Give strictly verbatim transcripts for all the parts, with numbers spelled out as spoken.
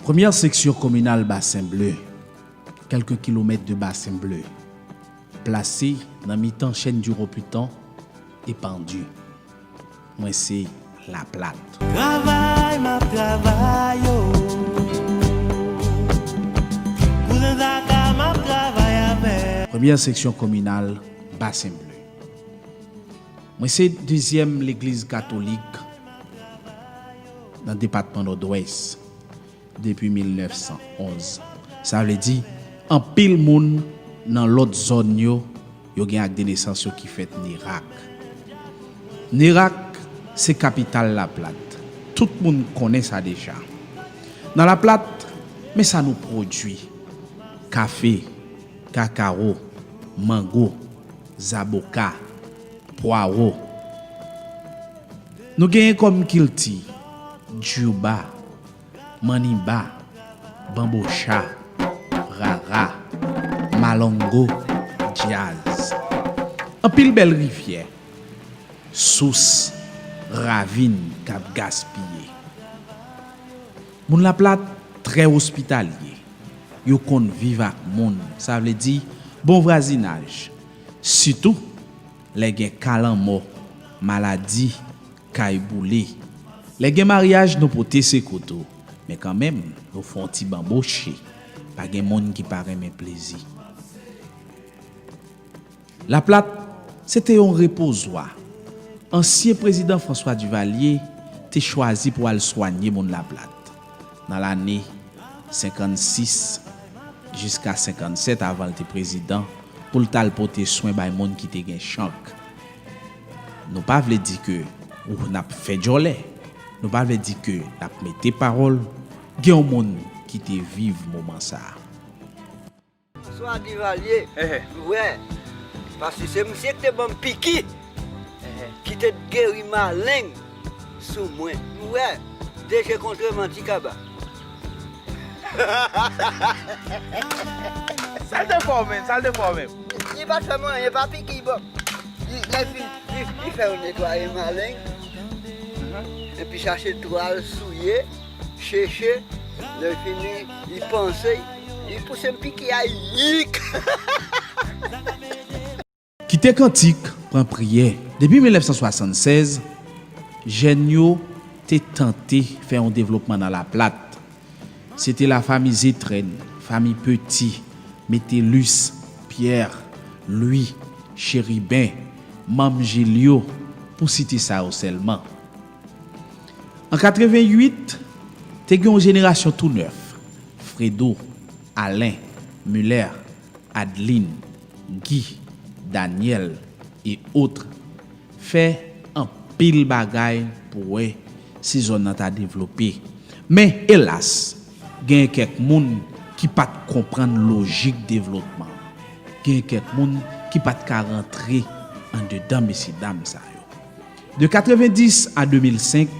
Premyè seksyon kominal Basen Ble, kèlke kilomèt de Basen Ble, plase nan mitan Chaîne du Ropiton e Pandu. Mwen se Laplat. Travay m ap travay, o. Kouzen Zaka m ap travay avèk. Premyè seksyon kominal Basen Ble. Mwen se dezyèm legliz katolik nan depatman Nòdwès depi mil nèf san onz. Sa vle di, anpil moun nan lòt zòn yo, yo gen ak de nesans yo ki fèt Nerak. Nerak se kapital Laplat. Tout moun konnen sa deja. Nan Laplat, men sa nou pwodui: kafe, kakawo, mango, zaboka, pwawo. Nou genyen kòm kilti djouba, manniba, banbocha, rara, malongo, djaz. Anpil bèl rivyè, sous, ravin k ap gaspiye. Moun Laplat trè ospitalye. Yo konn viv ak moun, sa vle di bon vwazinaj. Sitou lè gen ka lanmò, maladi, kay boule. Lè gen maryaj, nou pote sekou tou. Men kanmenm, nou fè yon ti banboche. Pa gen moun ki pa renmen plezi. Laplat, se te yon repozwa. Ansyen prezidan François Duvalier te chwazi pou al swanye moun Laplat nan lane senkannsis jiska senkannsèt, avan l te prezidan, pou l t al pote swen bay moun ki te gen chank. Nou pa vle di ke n ap fè djòlè. Nou pa vle di ke n ap mete pawòl. Gen yon moun ki te viv moman sa a. François Duvalier, Ehe. Ou wè, paske se misye ki te ban m piki, Ehe. Ki te geri maleng sou mwen. Ou wè, de je kontre manti kaba. Sa l te fè w menm, sa l te fè w menm. Li pa t fè mwen anyen, pa piki, bon. Li, lè fini, li, li fè yo netwaye maleng. Mhm. Epi chache twal souye, cheche, lè fini, li panse, li pouse m piki a yik. Kite kantik, pran priyè. Depi mil nèf san swasannsèz, jèn yo te tante fè yon devlopman nan Laplat. Se te lafanmi Zetrèn, fanmi Peti, Metelis, Pyè, Lwi, Cheriben, Manm Jilyo, pou site sa yo sèlman. An katreventuit, te gen yon jenerasyon tou nèf, Fredo, Alen, Milè, Adlin, Gi, Danyèl, e otre, fè anpil bagay pou wè si zòn nan ta devlope. Men, elas, genyen kèk moun ki pa t konprann lojik devlopman. Genyen kèk moun ki pa t ka rantre andedan mesyedam sa yo. De katrevendis a de mil senk,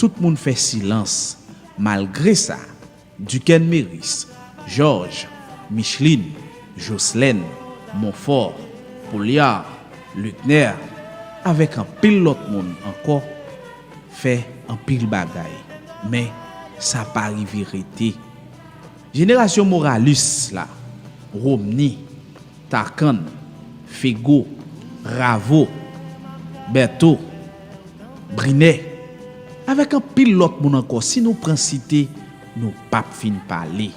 tout moun fè silans. Malgre sa, Duquesne Méris, Jòj, Micheline, Joslèn, Monfò, Polyar, Luckner, avèk anpil lòt moun ankò, fè anpil bagay, men sa pa rive rete. Jenerasyon Moralis la, Romni, Takann, Fego, Ravo, Bèto, Brinè, avèk anpil lòt moun ankò, si nou pran site, nou p ap fin pale.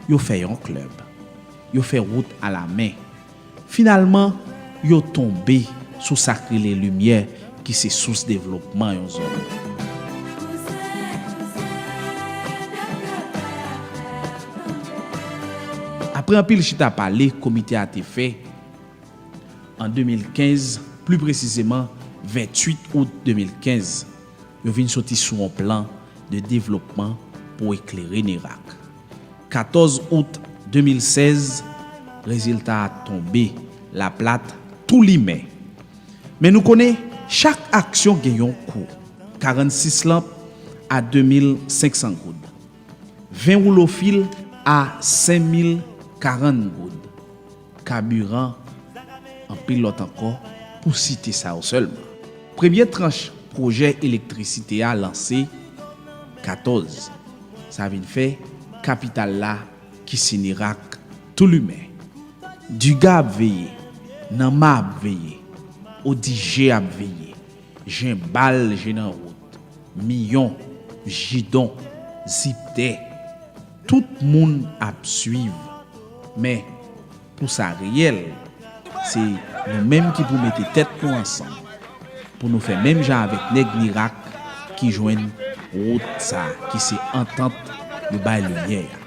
Yo fè yon klèb. Yo fè wout alamen. Finalman, yo tonbe sou sa k rele limyè, ki se sous devlopman yon zòn. Apre anpil chita pale, komite a te fè an de mil kenz, pli presizeman venntuit out de mil kenz, yo vin soti sou yon plan de devlopman pou eklere Nerak. Katòz out de mil sèz, rezilta a tonbe, Laplat tou limen. Men nou konnen, chak aksyon gen yon kou. Karannsis lanp a de mil senk san goud. Ven woulo fil a senk mil karant goud. Kabiran, anpil lòt ankò, pou site sa yo sèlman. Premye tranch pwojè elektrisite a lanse, katòz. Sa vin fè kapital la ki se Nerak tou limen. Diga ap veye, Nanma ap veye, Odije ap veye, Jenbal je nan wout, Miyon, Jidon, Ziptè, tout moun ap swiv. Men, pou sa reyèl, se nou menm ki pou mete tèt nou ansanm pou nou fè menm jan avèk nèg Nerak ki jwenn wout sa ki se antant yo bay limyè a.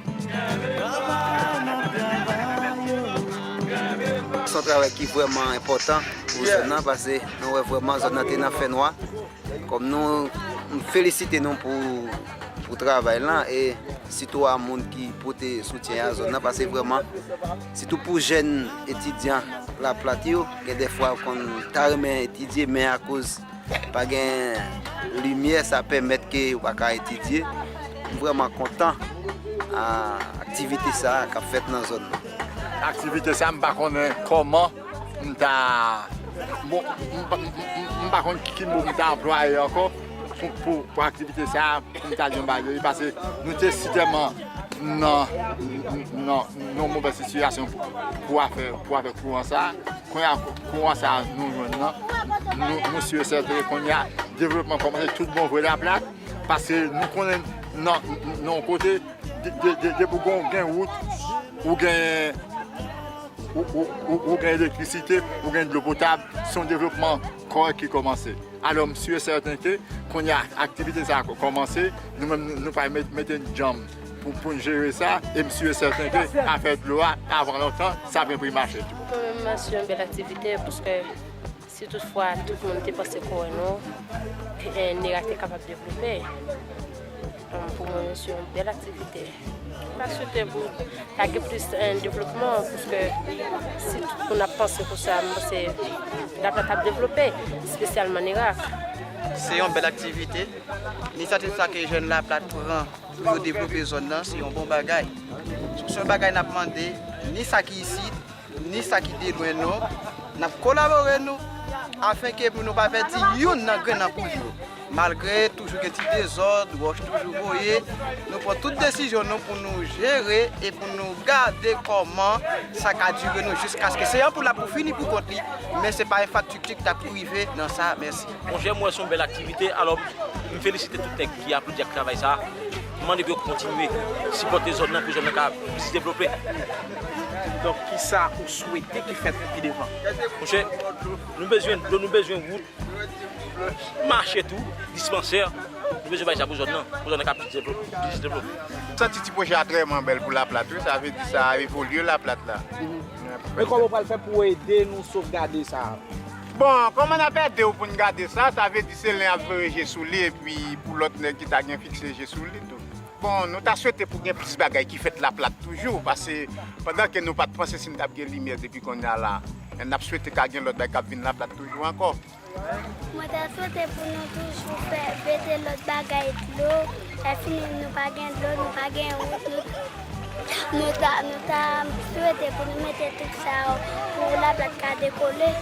Se yon travay ki vrèman enpòtan pou zòn nan, paske nou wè vrèman zòn nan te nan fènwa. Kòm nou, m felisite nou pou, pou travay lan e sitou a moun ki pote soutyen a zòn nan, paske vrèman, sitou pou jèn etidyan Laplat yo, gen dèfwa yo konn ta renmen etidye, men akoz pa gen limyè, sa pèmèt ke yo pa ka etidye. M vrèman kontan a aktivite sa a k ap fèt nan zòn nan. Aktivite sa, m pa konnen kòman m ta, bon, m pa, m, m, m pa konn ki mo m ta anplwaye ankò pou, pou, pou aktivite sa a, pou m ta di yon bagay, paske nou te sitèlman nan, nan, nan yon movèz sitiyasyon pou, pou afè, pou afè kouran sa a. Kounye a, kouran sa a nou jwenn nan, nou, nou si e sèten ke kounye a, devlopman kòmanse tout bon vre Laplat, paske nou konnen nan, nan yon kote, de, de, de, depi w gen, gen wout, ou gen, ou, ou, ou, ou gen elektrisite, ou gen dlo potab, se yon devlopman kòrèk ki kòmanse. Alò, m si e sèten ke kounye a, aktivite sa a kòmanse, nou menm, nou, nou pral met, mete n djanm pou, pou n jere sa, e m si e sèten ke afè dlo a, avan lontan, sa ap gen pou l mache tou. Mwen menm, m si yon bèl aktivite, paske si tout fwa tout moun te panse kò nou, e, Nerak te kapab devlope. Pou mwen, se yon bèl aktivite. M ta swete pou ta gen plis, e, devlopman, paske si tout moun ap panse konsa, m panse Laplat ap devlope, espesyalman Nerak. Se yon bèl aktivite. Inisyativ sa ke jèn Laplat pran pou yo devlope zòn nan, se yon bon bagay. Se yon bagay n ap mande, ni sa ki isit, ni sa ki de lwen nou, n ap kolabore nou, afenke pou nou pa pèdi youn nan grenn anpouj yo. Malgre toujou gen ti dezòd, wòch toujou voye, nou pran tout desizyon nou pou nou jere e pou nou gade kòman sa ka dire nou jiskaske se yon anpoul la pou fini pou kont li, men se pa enfrastrikti ki ta pou rive nan sa. Mèsi. Monchè, m wè se yon bèl aktivite, alò m felisite tout nèg ki aplodi ak travay sa a. M mande pou yo kontinye sipòte zòn nan pou zòn nan ka plis devlope. Donk, kisa ou swete ki fèt pi devan? Monchè, nou bezwen dlo, nou bezwen wout, mache tou, dispansè, nou bezwen bay sa pou zòn nan, pou zòn nan ka plis devlope, plis devlope. M santi ti pwojè a trèman bèl pou Laplat, wi, sa vle di sa evolye Laplat la. Men kòman w pral fè pou w ede nou sovgade sa? Bon, kòman n ap ede w pou n gade sa? Sa vle di se len ap voye je sou li, epi pou lòt nèg ki ta gen fikse je sou li tou. Bon, nou ta swete pou gen plis bagay ki fèt Laplat toujou, paske pandan ke nou pa t panse si n t ap gen limyè depi kounye a la, n ap swete ka gen lòt bagay k ap vin Laplat toujou ankò. Mwen ta swete pou nou toujou fè mete lòt bagay dlo, lè fini nou pa gen dlo, nou pa gen wout, nou, nou ta, nou ta swete pou nou mete tout sa yo pou Laplat ka dekole.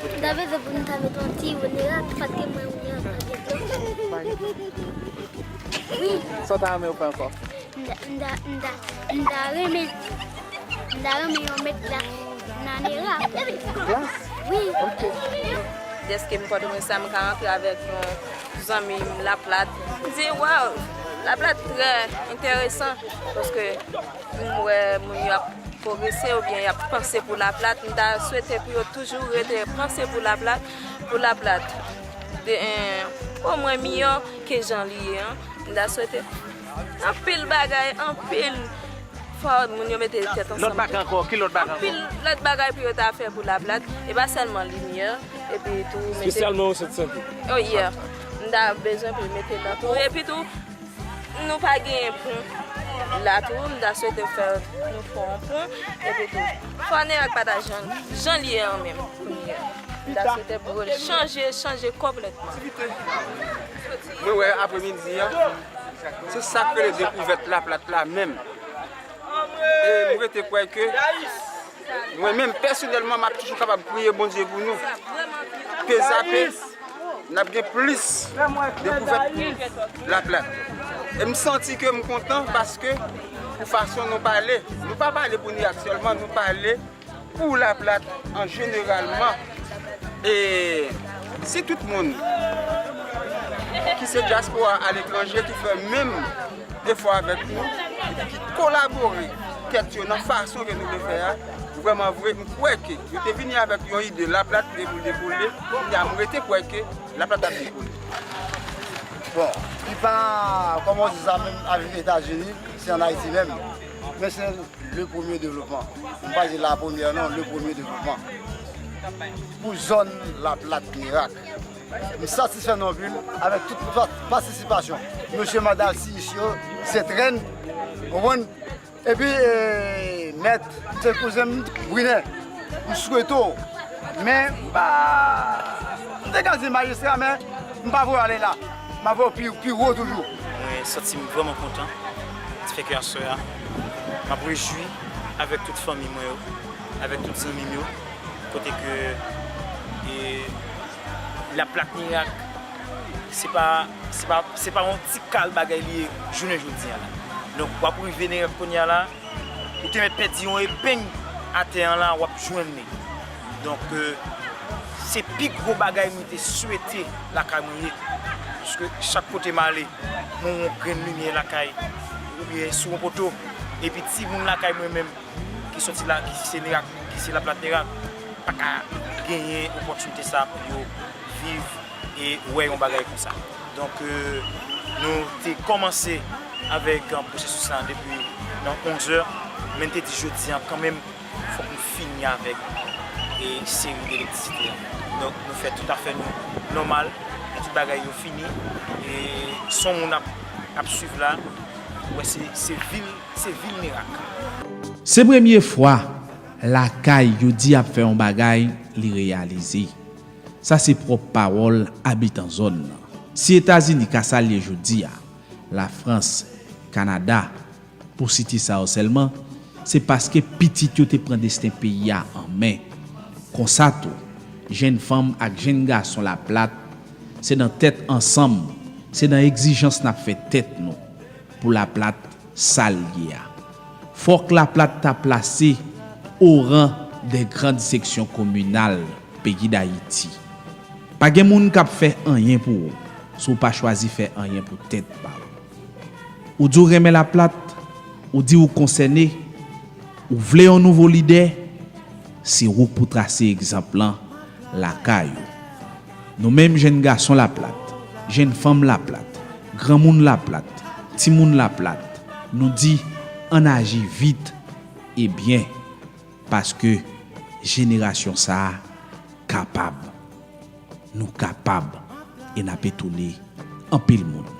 Nou ta bezwen pou nou ta mete yon ti Nerak, paske mwen menm pa gen dlo. Sa w ta renmen yo fè ankò? M ta, m ta, m ta, m ta renmen, m ta renmen yo met glas nan Nerak. Glas? Wi. Ok. Dèske m Pòtoprens la, m ka rantre avèk yon zanmi m Laplat. M di, waw, Laplat trè enteresan, paske m wè moun yo ap pwogrese oubyen y ap panse pou Laplat. M ta swete pou yo toujou rete panse pou Laplat, pou Laplat de, eh, omwen miyò ke jan li ye an. M ta swete anpil bagay, anpil. Fò moun yo mete tèt ansanm. Lòt bagay ankò, ki lòt bagay ankò? Anpil lòt bagay pou yo ta fè pou Laplat. E pa sèlman limyè, epi tou mete. Espesyalman yon sant sante. Oh yeah. M ta bezwen pou yo mete nan tou. Epi tou, nou pa genyen pon. La tou, m ta swete fè, nou fè yon pon. Epi tou, fò Nerak pa ta jan, jan li ye an menm, kounye a. M ta swete pou yo chanje, chanje konplètman. Mwen wè apremidi an, se sa k rele dekouvèt Laplat la menm. E m rete kwè ke mwen menm pèsonèlman, m ap toujou kapab priye Bondye pou nou. Pezape, n ap gen plis dekouvèt pou Laplat. E m santi ke m kontan paske pou fason nou pale, nou pa pale pou Nirak sèlman, nou pale pou Laplat an jeneralman. E si tout moun ki se dyaspora aletranje ki fè menm efò avèk nou, epi ki kolabore tèt yo nan fason ke nou vle fè a, vrèman vre, m kwè ke yo te vini avèk yon ide, Laplat vle pou l dekole, kounya m rete kwè ke Laplat ap dekole. Bon, li pa, kòman w di sa menm, avèk Etazini, se ann Ayiti menm. Men se le premye devlopman. M pa di la premyè non, le premye devlopman. Pou zòn Laplat Nirak. M satisfè nou anpil avèk tout pa-, patisipasyon. Mesye Madalsi isi yo, Zetrenn, w konprann? Epi, e, mèt, se kouzen m, Brunè, m swete w. Men, m pa, m te ka di majistra, men m pa vle w ale la. M ap voye w pi, pi wo toujou. Mwen santi m vrèman kontan. Sa fè ke aswè a, m ap rejwi avèk tout fanmi mwen yo, avèk tout zanmi m yo, kote ke, e, Laplat Nirak, se pa, se pa, se pa yon ti kal bagay li ye jounen jodi a la. Donk, w ap rive Nirak kounye a la, ou te mèt pèdi yon epeng atè an la, w ap jwenn li. Donk, e, se pi gwo bagay mwen te swete lakay mwen ye. Paske chak kote m ale, mwen wè yon grenn limyè lakay, oubyen sou yon poto, epi timoun lakay mwen menm, ki soti la, ki se Nirak, ki se Laplat Nirak, pa ka genyen opòtinite sa pou yo viv e wè yon bagay konsa. Donk, e, nou te kòmanse avèk, e, pwosesis la depi nan onz è, men n te di jodi a kanmenm, fòk nou fini avèk, e, seri de elektrisite a. Donk, nou fè tout afè nou nòmal, tout bagay yo fini, e, son moun ap, ap swiv la, ou wè se, se vil, se vil Nirak. Se premye fwa lakay yo di y ap fè yon bagay, li reyalize. Sa se pwòp pawòl abitan zòn nan. Si Etazini ka salye jodi a, Lafrans, Kanada, pou site sa yo sèlman, se paske pitit yo te pran desten peyi a an men. Konsa tou, jenn fanm ak jenn gason Laplat, se nan tèt ansanm, se nan egzijans n ap fè tèt nou pou Laplat sa l ye a. Fòk Laplat ta plase au rang des grandes sections communales peyi Dayiti. Pa gen moun k ap fè anyen pou ou si w pa chwazi fè anyen pou tèt pa w. Ou di w renmen Laplat, ou di w konsène, ou vle yon nouvo lidè, se ou k pou trase egzanp lan lakay ou. Nou menm jenn gason Laplat, jenn fanm Laplat, granmoun Laplat, timoun Laplat, nou di ann aji vit e byen, paske jenerasyon sa a kapab. Nou kapab e n ap etone anpil moun.